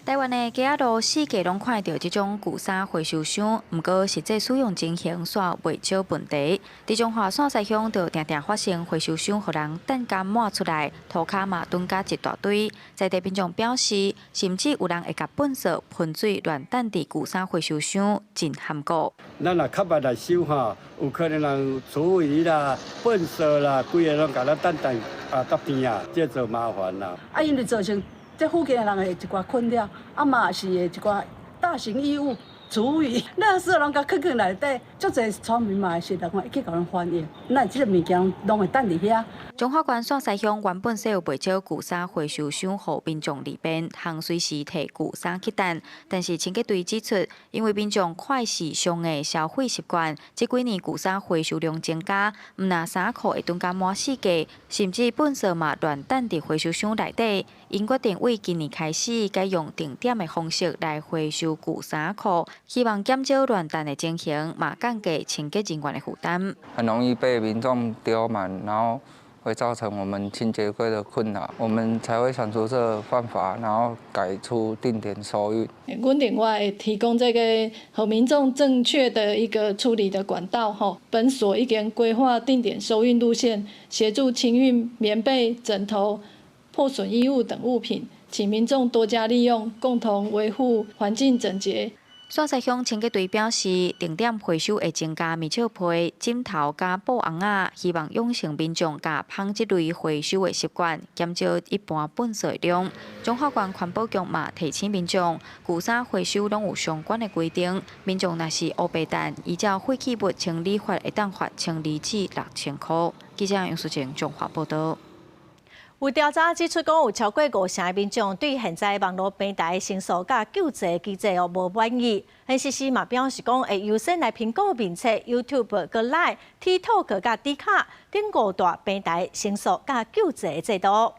台灣的街仔路四界攏看著這種舊衫回收箱，毋過實際使用情形煞袂少問題。佇彰化線西鄉就定定發生回收箱予人擲共滿出來，塗跤嘛囤甲一大堆。在地民眾表示，甚至有人會共糞埽噴水亂擲佇舊衫回收箱，真含糊。咱若較慢來收吼，有可能人廚餘啦、糞埽啦，規个攏共咱擲擲啊，到邊啊，這就麻煩啦。啊，因為造成這附近的人會一寡困擾，啊嘛是會一寡大型異物、廚餘，垃圾攏共囥囥內底，足濟村民嘛會是來去共阮反映，咱這个物件攏會擲佇遐。彰化縣線西鄉原本設有袂少舊衫回收箱，予民眾利便，通隨時提舊衫去擲。但是清潔隊指出，因為民眾快時尚的消費習慣，這幾年舊衫回收量增加，毋但衫褲會囤甲滿四界，甚至糞埽嘛亂擲佇回收箱內底。𪜶決定對今年開始改用定點的方式來回收舊衫褲，希望減少亂擲的情形，嘛降低清潔人員的負擔。很容易被民眾丟滿，然後會造成我們清潔隊的困擾，我們才會想出這個辦法，然後改出定點收運。阮另外會提供這個予民眾正確的一個處理的管道，吼，本所已經規劃定點收運路線，協助清運棉被、枕頭、破損衣物等物品，請民眾多加利用，共同維護環境整潔。線西鄉清潔隊表示，定點回收會增加棉笑被、枕頭佮布尪仔，希望養成民眾共紡這類回收的習慣，減少一般糞埽量。彰化縣環保局嘛提醒民眾，舊衫回收攏有相關的規定，民眾若是烏白擲，依照廢棄物清理法會當罰1000二至6000箍。記者楊淑靜彰化報導。有調查指出，講有超過五成的民眾對現在網路平台申訴佮救濟機制哦無滿意。NCC 嘛表示講，會優先來評估面冊、YouTube、閣 Line、TikTok 佮 Dcard 等五大平台申訴佮救濟制度。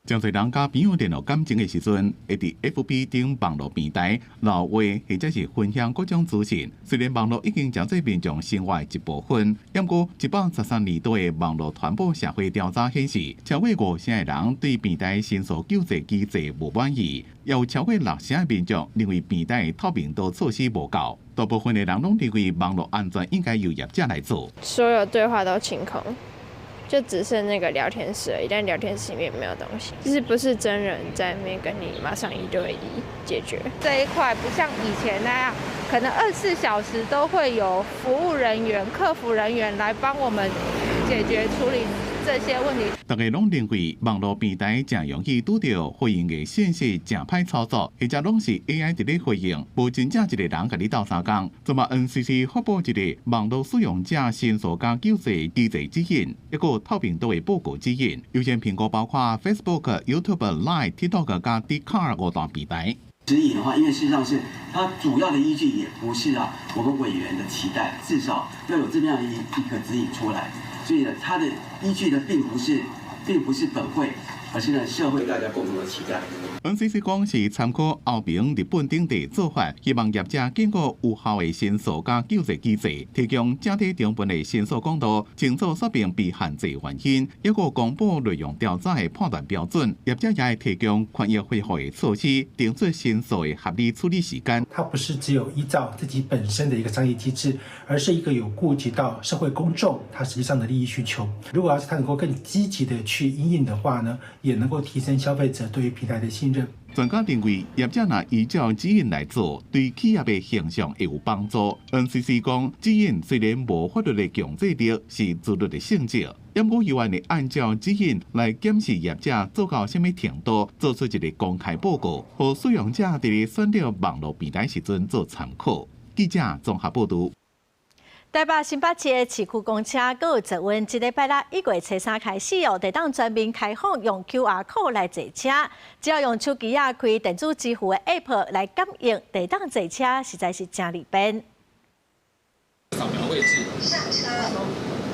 真濟人佮朋友聯絡感情的時陣，會佇 FB 等網路平台留話，或者是分享各種資訊。雖然網路已經成做民眾生活的一部分，毋過113年度的網路傳播社會調查顯示，超過五成的人對平台申訴救濟機制無滿意，也有超過六成的民眾認為平台的透明度措施無夠。大部分的人攏認為網路安全應該由業者來做。所有對話都清空。就只剩那個聊天室而已，但聊天室裡面沒有東西，就是不是真人在那邊跟你馬上一對一解決。這一塊不像以前那樣，可能24小時都會有服務人員、客服人員來幫我們解決處理這些問題。大家攏認為網路平台誠容易拄著回應的信息誠歹操作，或者攏是 AI 佇咧回應，無真正一個人共你鬥相共。這馬 NCC 發布一個網路使用者申訴佮救濟機制指引，一個透明度的報告指引，優先評估包括 Facebook、YouTube、Line、TikTok 佮 Dcard 五大平台。指引的話，因為事實上是它主要的依據也不是啊，我們委員的期待，至少要有這麼樣一個指引出來。所以呢，它的依據呢，並不是本會，而是呢社會大家共同的期待。 NCC 講是參考歐盟、日本等地做法，希望業者建構有效的申訴佮救濟機制，提供整體成本的申訴管道，清楚說明被限制原因，抑閣公布內容調查的判斷標準。業者也會提供權益恢復的措施，定出申訴的合理處理時間。它不是只有依照自己本身的一個商業機制，而是一個有顧及到社會公眾它實際上的利益需求。如果要是它能夠更積極的去因應的話呢，也能夠提升消費者對於平台的信任。專家認為，業者若依照指引來做，對企業的形象會有幫助。NCC 講，指引雖然無法律的強制力，是自律的性質，毋過猶原會按照指引來檢視業者做到啥物程度，做出一個公開報告，予使用者佇咧選擇網路平台時陣做參考。記者綜合報導。台北新北市的市區公車閣有捷運，這禮拜六1月初3開始哦，就當全面開放用 QR code 來坐車，只要用手機仔開電子支付的 App 來感應，就當坐車，實在是誠利便。掃描位置，上車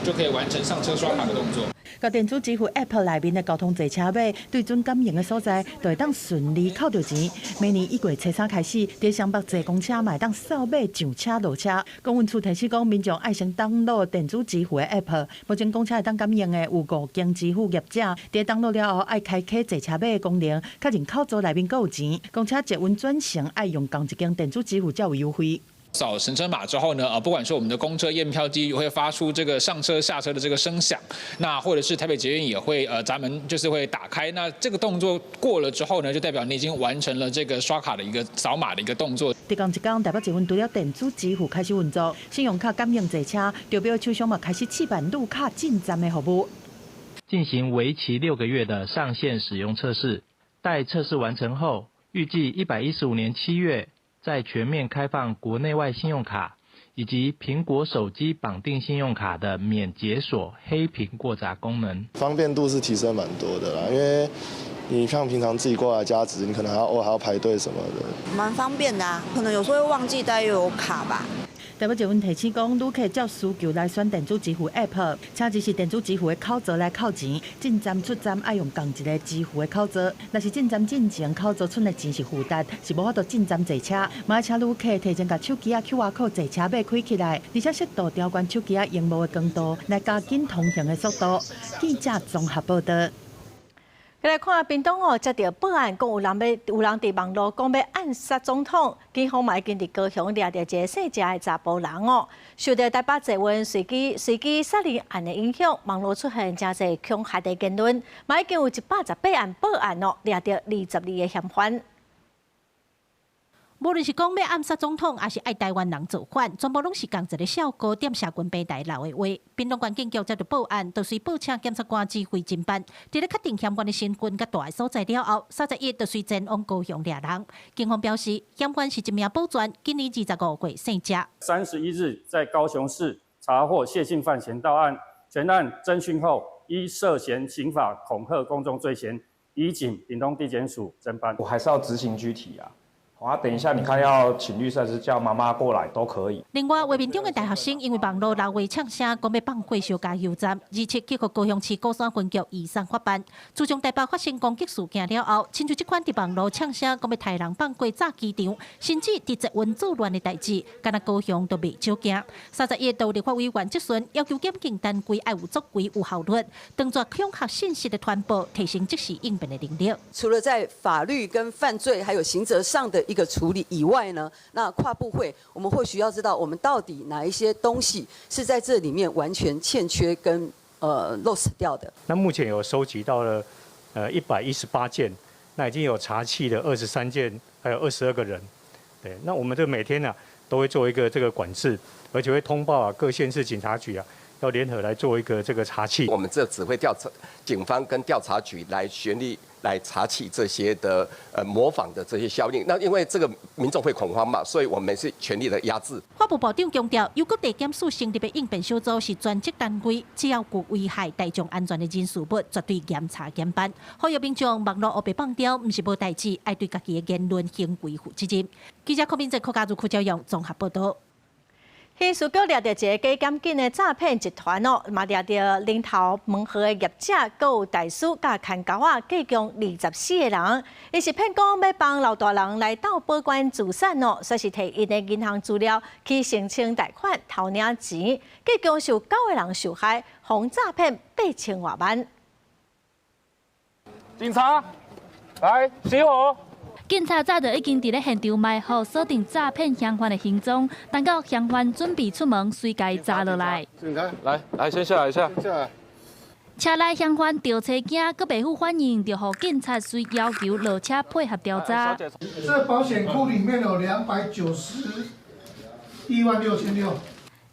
就可以完成上車刷卡的動作。佮電子支付 App 內面的交通坐車碼對準感應的所在，就會當順利扣著錢。明年1月初3開始，佇雙北坐公車嘛會當掃碼上車落車。公運處提醒講，民眾愛先 download 電子支付的 App。目前公車會當感應的有五間支付業者，佇 download 了後，愛開啟坐車碼的功能，確認扣座內面閣有錢。公車捷運轉乘愛用仝一間電子支付才有優惠。掃行程碼之後呢，不管是我們的公車驗票機會發出這個上車下車的這個聲響，那或者是台北捷運也會閘門就是會打開，那這個動作過了之後呢，就代表你已經完成了這個刷卡的一個掃碼的一個動作。佇仝一工，台北捷運除了電子支付開始運作，信用卡感應坐車，著表廠商嘛開始試辦綠卡進站的服務。進行為期6個月的上線使用測試，待測試完成後，預計115年7月。再全面開放國內外信用卡以及蘋果手機綁定信用卡的免解鎖黑屏過閘功能。方便度是提升蠻多的啦，因為你像平常自己過來加值，你可能還要還要排隊什麼的。蠻方便的啊，可能有時候會忘記帶悠遊卡吧。台北捷運提醒講，旅客照需求來選電子支付 App，車子是電子支付的口座來扣錢，進站出站愛用仝一个支付的口座。若是進站進前口座存的錢是負值，是無法度進站坐車。嘛愛請旅客提前共手機仔 QR code 坐車碼開起來，而且適度調懸手機仔螢幕的光度，來加緊通行的速度。記者綜合報導。來看屏東哦，接著報案，講有人欲有人佇網路講欲暗殺總統，警方嘛已經佇高雄掠著一个姓謝的查埔人哦。受著台北捷運隨機殺人案的影響，網路出現誠濟恐嚇的言論，嘛已經有118案報案哦，掠著22个嫌犯。無論是講欲暗殺總統，抑是愛臺灣人造反，全部攏是仝一个痟哥踮社群平台留的話。屏東縣警局接著報案，就隨報請檢察官指揮偵辦。佇咧確定嫌犯的身份佮蹛的所在了後，31就隨前往高雄掠人。警方表示，嫌犯是一名保全，今年25歲，姓謝。 31日在高雄市查獲謝姓犯嫌到案，全案偵訊後，依涉嫌刑法恐嚇公眾罪嫌，移請屏東地檢署偵辦。我還是要執行拘提啊。啊，等一下，你看要請律師還是叫媽媽過來都可以。另外，畫面中的大學生因為網路留話嗆聲，講欲放火燒加油站，27去予高雄市鼓山分局移送法辦。自從台北發生攻擊事件了後，親像這款佇網路嗆聲講欲刣人放火炸機場，甚至佇捷運作亂的代誌，敢若高雄都袂少見。31都立法委員質詢，要求檢警單位愛有作為有效率，斷絕恐嚇信息的傳播，提升即時應變的能力。除了在法律跟犯罪還有刑責上的一個處理以外呢，那跨部會，我們或許要知道，我們到底哪一些東西是在這裡面完全欠缺跟lost 掉的。那目前有收集到了118件，那已經有查緝了23件，還有22個人。對，那我們這每天呢都會做一個這個管制，而且會通報啊各縣市警察局啊，要聯合來做一個這個查緝。我們這只會調查警方跟調查局來全力來查緝這些的模仿的這些效應。那因為這個民眾會恐慌嘛，所以我們是全力的壓制。法務部長強調，由國地檢署成立的應變小組是專職單位，只要有危害大眾安全的人事物，絕對嚴查嚴辦。呼籲民眾網路烏白放刁，毋是無代誌，愛對家己的言論行為負責任。記者柯明哲、柯家如、柯朝陽綜合報導。刑事局掠著一个假檢警的詐騙集團哦，嘛掠著領頭門號的業者，閣有代書佮牽鉤仔，計共24个人。伊是騙講欲幫老大人來鬥保管資產哦，煞是提𪜶的銀行資料去申請貸款偷領錢，計共是有九个人受害，予詐騙8000外萬。警察，來熄火。警察早就已經佇咧現場埋伏，鎖定詐騙嫌犯的行蹤。等到嫌犯準備出門，隨共查落來。警察，來來，先下來一下。下來。車內嫌犯著車驚，閣袂赴反應，就予警察隨要求落車配合調查。這保險庫裡面有291.6萬。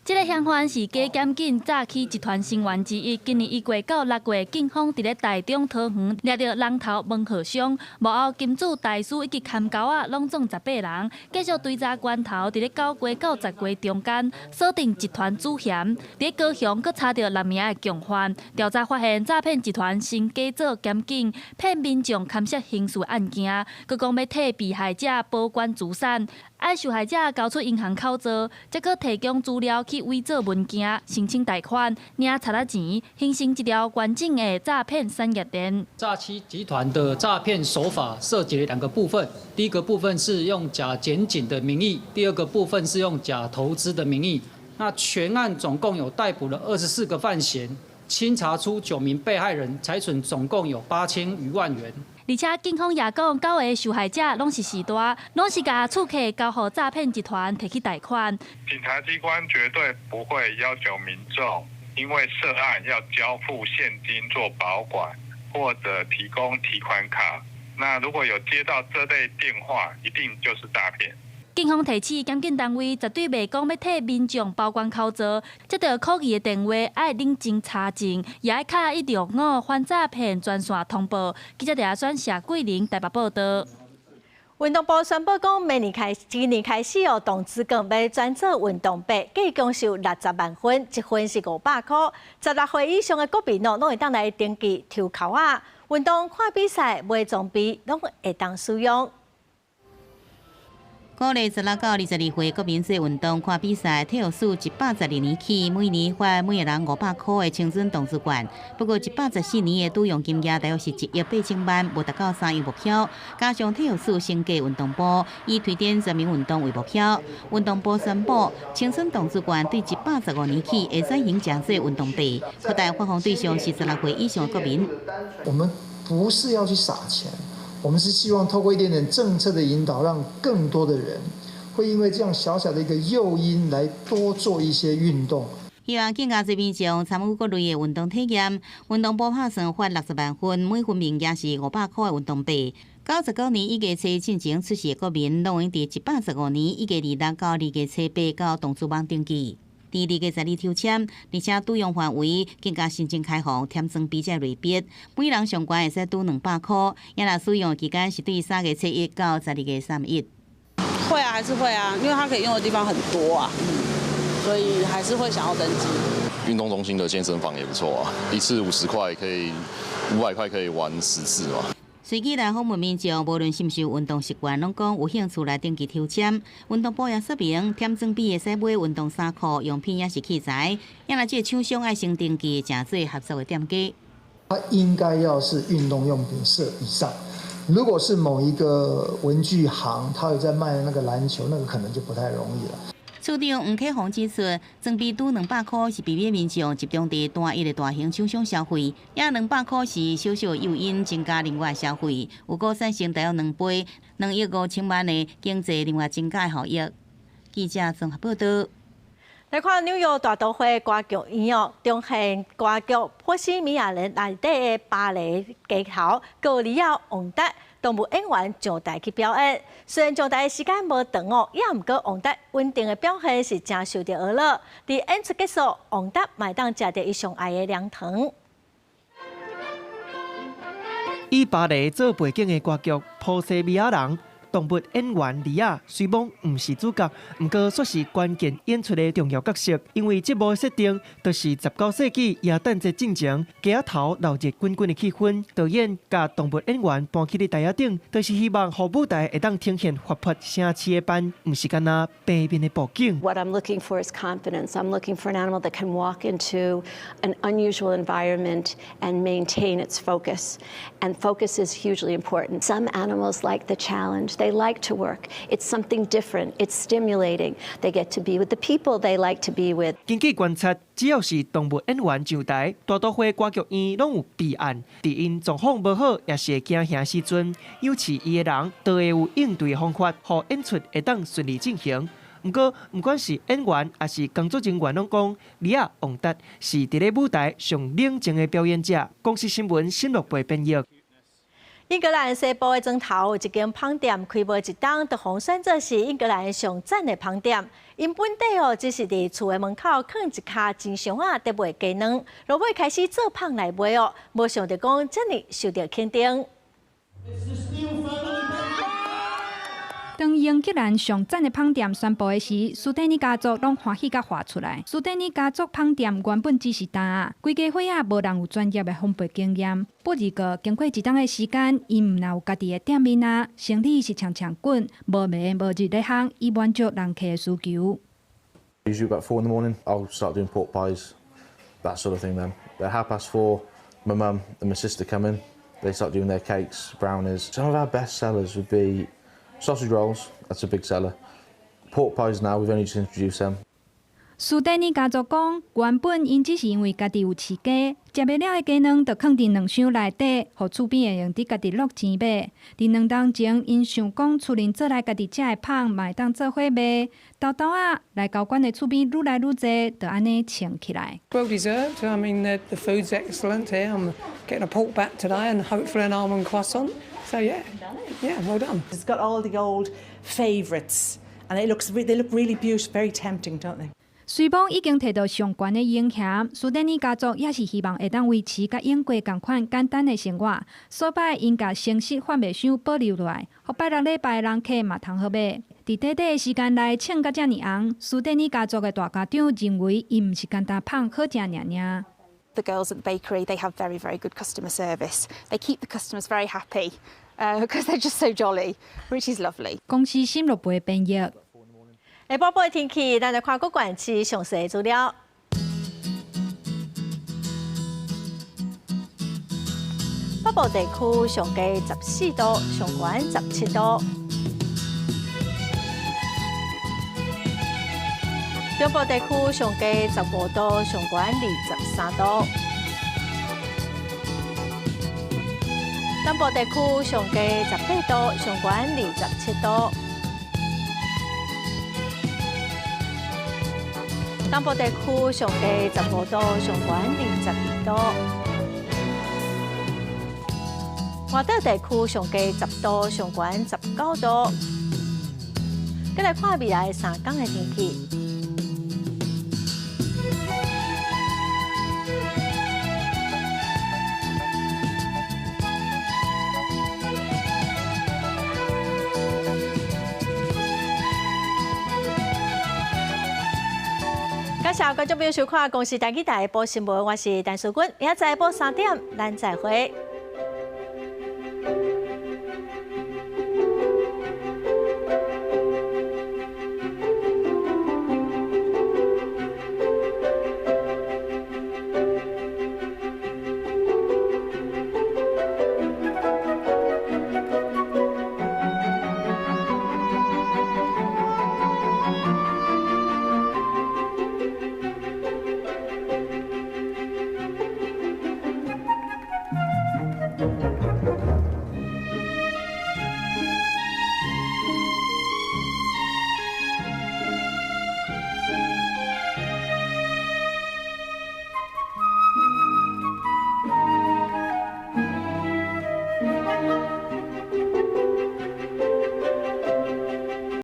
這个嫌犯是假檢警詐欺集團成員之一。今年1月到6月，警方佇咧台中桃園掠著人頭門號商，幕後金主大師以及牽鉤仔，攏總18人。繼續追查關頭，佇咧9月到10月中間鎖定集團主嫌。佇咧高雄，閣查著六名的共犯。調查發現，詐騙集團先假做檢警，騙民眾牽涉刑事案件，閣講欲替被害者保管資產。愛受害者交出銀行口座，才閣提供資料去偽造文件申請貸款，領賊仔錢，形成一條完整的詐騙產業鏈。詐欺集團的詐騙手法涉及了兩個部分，第一個部分是用假檢警的名義，第二個部分是用假投資的名義。那全案總共有逮捕了24個犯嫌，清查出9名被害人，財損總共有8000餘萬元。而且警方也講，九个受害者攏是序大，攏是共厝客交予詐騙集團提去貸款。警察機關絕對不會要求民眾因為涉案要交付現金做保管，或者提供提款卡。那如果有接到這類電話，一定就是詐騙。警方提醒檢警單位，絕對袂講欲替民眾保管口座，接著可疑的電話愛冷靜查證，也愛敲165反詐騙專線通報。記者鄭選謝桂玲台北報導。運動部宣布講，明年開今年開始哦，動資券欲轉做運動幣，計供售60萬份，一份是500箍。16歲以上的國民哦，攏會當來登記抽鉤仔。運動看比賽、買裝備，攏會當使用。鼓勵16到22歲國民做運動看比賽，體育署112年起每年發每个人500箍的青春動資券。不過114年的拄用金額大約是1億8千萬，無達到3億目標。加上體育署升格運動部，以推展全民運動為目標。運動部宣布，青春動資券對115年起會轉型成做運動幣，擴大發放對象是16歲以上的國民。我們不是要去撒錢。我們是希望透過一點點政策的引導，讓更多的人會因為這樣小小的一個誘因來多做一些運動。希望更加濟民眾參與各類的運動體驗。運動部拍算發60萬份，每份面額是500箍的運動幣。99年1月初進前出世的國民，攏會佇115年1月26到2月初8到動資網登記。佇2月12抽籤，而且拄用範圍更加申請開放添裝備這類別，每人上懸會使拄200箍。也若使用的期間是對3月初1到12月31。會啊，還是會啊，因為它可以用的地方很多啊，所以還是會想要登記。運動中心的健身房也不錯啊，一次50塊可以500塊可以玩10次嘛。隨機來訪問民眾，無論是毋是有運動習慣，攏講有興趣來登記抽籤。運動部也說明，添裝備會使買運動衫褲、用品抑是器材。也若這個廠商愛先登記，成做合作的店家。它應該要是運動用品社以上。如果是某一個文具行，他有在賣那個籃球，那個可能就不太容易了。處長黃啟宏指出，裝備拄200箍是避免民眾集中佇單一的大型廠商消費，也200箍是小小誘因增加另外消費，有閣產生大約2倍，2億5千萬的經濟另外增加效益。記者綜合報導。來看紐約大都會歌劇院哦，重現歌劇《波西米亞人》內底的芭蕾街頭高利亞王達動物演員上台去表演。雖然上台時間無長哦，也毋過王達穩定的表現是誠受著娛樂。佇演出結束，王達嘛會當食著伊上愛的涼糖。以芭蕾做背景的歌劇《波西米亞人》。動物演員莉亞雖罔毋是主角，毋過卻是關鍵演出的重要角色。因為這幕設定就是19世紀耶誕節進前，街仔頭鬧熱滾滾的氣氛。導演共動物演員搬去佇台仔頂，就是希望予舞台會當呈現活潑城市的扮，毋是干焦平面的布景。 What I'm looking for is confidence. I'm looking for an animal that can walk into an unusual environment and maintain its focus. And focus is hugely important. Some animals like the challenge. They like to work. It's something different. It's stimulating. They get to be with the people they like to be with. 根據觀察，只要是動物演員上台，大都會歌劇院攏有備案。佇𪜶狀況無好，抑是會驚嚇時陣，仰視伊的人都會有應對的方法，予演出會當順利進行。毋過，毋管是演員抑是工作人員，攏講莉亞王達是佇咧舞台上冷靜的表演者。公視新聞新樂貝編譯。英格蘭西部的莊頭有一間麭店，開無一冬，就予選做是英格蘭上讚的麭店。𪜶本底哦，只是佇厝的門口囥一跤錢箱仔，佇賣雞卵，落尾開始做麭來賣哦，無想著講遮爾受著肯定。當英格蘭上讚的麭店宣布的時，斯蒂尼家族攏歡喜甲喊出來。斯蒂尼家族麭店原本只是擔仔，規家伙仔無人有專業的烘焙經驗。不過經過一冬的時間，𪜶毋但有家己的店面啊，生理是衝衝滾，無暝無日咧烘，以滿足人客的需求。 Usually about 4 in the morning, I'll start doing pork pies, that sort of thing. Then at 4:30, my mum and my sister come in. They start doing their cakes, brownies. Some of our best sellers would be sausage rolls. That's a big seller. Pork pies now, we've only just introduced them. 斯蒂尼家族講，原本𪜶只是因為家己有飼雞，食袂了的雞卵就囥佇卵箱內底，予厝邊會用得家己落錢買。佇2冬前，𪜶想講厝裡做來家己食的麭，嘛會當做伙賣。沓沓仔來交關的厝邊愈來愈濟，就按呢穿起來。 Well deserved. I mean, the food's excellent here. I'm getting a pork bat today and hopefully an almond croissant. So yeah, well done. It's got all the old favourites, and they look really beautiful, very tempting, don't they? 雖罔已經提到上懸的榮銜，斯蒂尼家族也是希望會當維持佮英國仝款簡單的生活。所擺𪜶共誠實販賣箱保留落來，予拜六禮拜的人客嘛通好買。佇短短的時間內衝甲遮爾紅，斯蒂尼家族的大家長認為，𪜶毋是干焦麭好食爾爾。 The girls at the bakery, they have very, very good customer service. They keep the customers very happy because they're just so jolly, which is lovely. 公視新樂培編譯。下晡晡的天氣，咱來看各縣市詳細資料。北部地區上低14度，上懸17度。中部地區上低15度，上懸23度。南部地區上低18度，上懸27度。東部地區上低15度，上懸22度。外島地區上低10度，上懸19度。再來看未來3天的天氣。感謝觀眾朋友收看《公視台語台報新聞》，我是陳淑君，明仔載晡3點，咱再會。